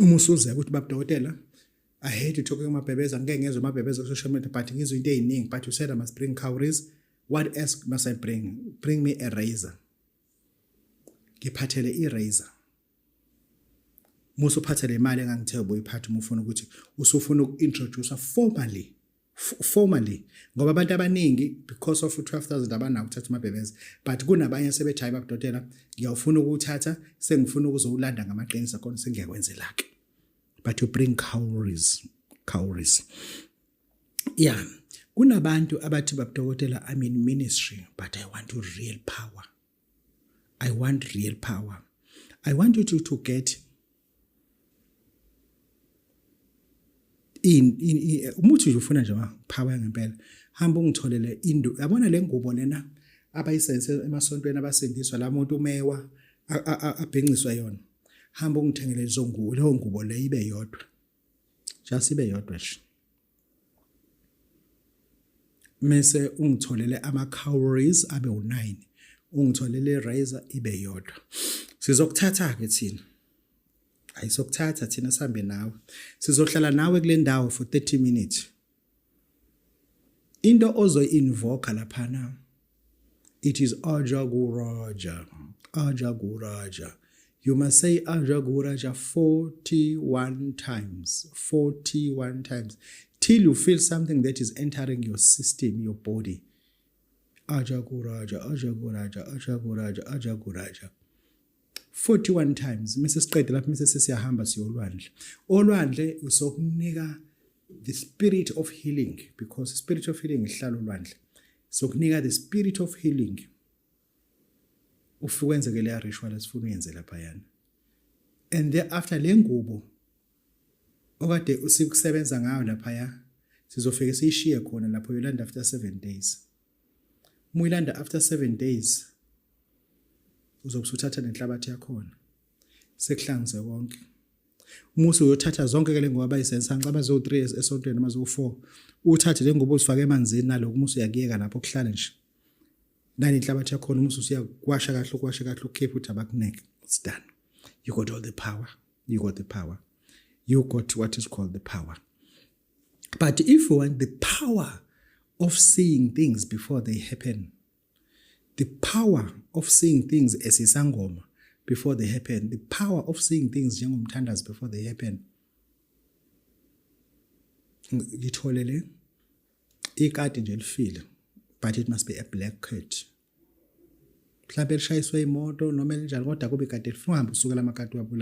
Uma usuzeka ukuthi baba dokotela, I hate you talking amabhebeza, ngeke ngezwe amabhebeza ku social media, but ngizwe into eziningi, but you said I must bring cowries. What else must I bring? Bring me a razor. Ngiphathele i-razor. Musa uphathe le mali engangithe ubuyiphatha uma ufuna ukuthi usufuna uku-introduce formally, formally, ngoba abantu abaningi because of 12000 abanako ukuthatha amabhebeza, but kunabanye sebethi hayi babudokotela, ngiyawufuna ukuwuthatha, sengifuna ukuzowulanda ngamaqiniso khona sengiyakwenzela ke. But you bring cowries, cowries, yeah. Kunabantu abathi babudokotela, I'm in ministry but I want real power, I want real power. I want you to get in umuthi nje ufuna nje power ngempela, hamba ungitholele indu, yabona le ngubo lena abayisense emasontweni abasindiswa, la muntu umewa abhinciswa yona, hamba ungithengele lezo ngubo, leyo ngubo le ibe yodwa, just ibe yodwa nje, mese ungitholele ama cowries abe u9, ungitholele razor ibe yodwa. Sizokuthatha ke thina, ayisokuthatha thina, sihambe nawe, sizohlala nawe kule ndawo for 30 minutes. Into ozoyi-invoke laphana, it is Ajaguraja, Ajaguraja. You must say Ajaguraja 41 times, 41 times, till you feel something that is entering your system, your body. Ajaguraja, Ajaguraja, Ajaguraja, Ajaguraja 41 times. Mase siqede lapho, mase sesiyahamba siyolwandle. Olwandle usokunika the spirit of healing, because spirit of healing ihlala olwandle. Sokunika the spirit of healing, ufike wenzeke leya ritual esifuna uyenze lapha yana, and thereafter le ngubo okade usikusebenza ngayo lapha sizofike siyishiye khona lapho, yolanda after 7 days. Uma uyilanda after 7 days, uzobe usuthatha nenhlabathi yakhona, sekuhlanze konke. Uma usuyothatha zonke ke le ngoba bayisensa, ngicaba zo 3 esontweni noma zo 4, uthathe le ngubo uzifake emanzini naloko, uma usuyakuyeka lapho kuhlale nje nani inhlabathi yakhona. Uma usuyakwasha kahle, ukwasha kahle, ukhiphe, uthi abakuneke, it's done. You got all the power, you got the power, you got what is called the power. But if you want the power of seeing things before they happen, the power of seeing things as isangoma before they happen, the power of seeing things njengomthandazi before they happen, ngitholele ikati nje lifile, but it must be a black cat, mhlawumbe lishayiswe imoto noma elinjani, kodwa kube ikati lifuna. Uhambe usukela amakati wabula.